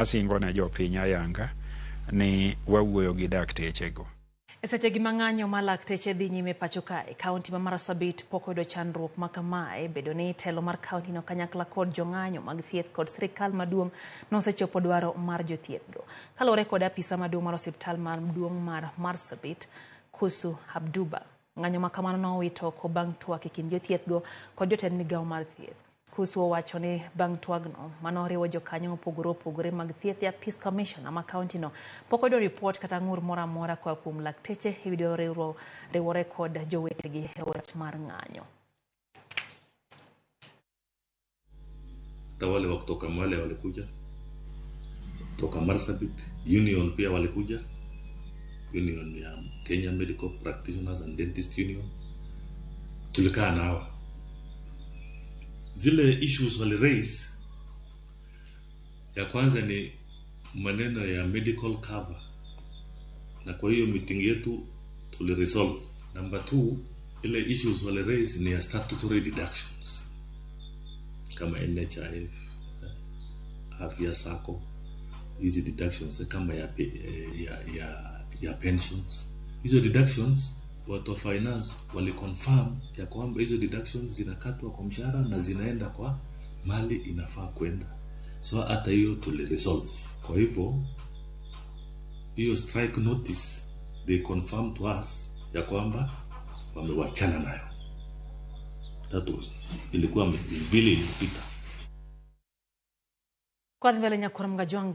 Asingo ne jopiny ayanga ni wawuoyo gi daktechego. E seche gi ma ng'anyo ma lakteche dhi nyime pacho kae, kaunti ma Marsabit pok oyudo chandruok ma kamae bedo ni telo mar kaunti no kanyakla kod jong'anyo mag thieth kod sirikal maduong' nosechopo dwaro mar jothieth go. Kaluwore kod apisa maduong' mar osiptal maduong' mar Marsabit, Kusu Abduba, ng'anyo ma kamano nowito oko bang' twak e kind jothieth go kod jotend migawo mar thieth. Kusu owacho ni bang' twagno manoriwo jokanyo mopogore opogore mag thieth e apis commissioner ma kaunti no pok oyudo ripot kata ng'ur moro amora koa kuom lakteche e wi riwore kod jowetegi e wach mar ng'anyo. Hata wale wa kutoka Male walikuja, kutoka Marsabit Union pia walikuja, Union ya Kenya Medical Practitioners and Dentist Union. Tulikaa nao, zile issues wali raise, ya kwanza ni maneno ya medical cover, na kwa hiyo meeting yetu tuli resolve. Number two, ile issues wali raise ni ya statutory deductions kama NHIF, afya sacco, hizi deductions kama ya pensions. Hizo deductions watu wa finance wali confirm ya kwamba hizo deductions zinakatwa kwa mshahara na zinaenda kwa mali inafaa kwenda, so hata hiyo tuli resolve. Kwa hivyo hiyo strike notice they confirm to us ya kwamba wamewachana nayo. That was ilikuwa miezi 2 iliyopita. Kwa dhi mbele nyakwar Mgajwang.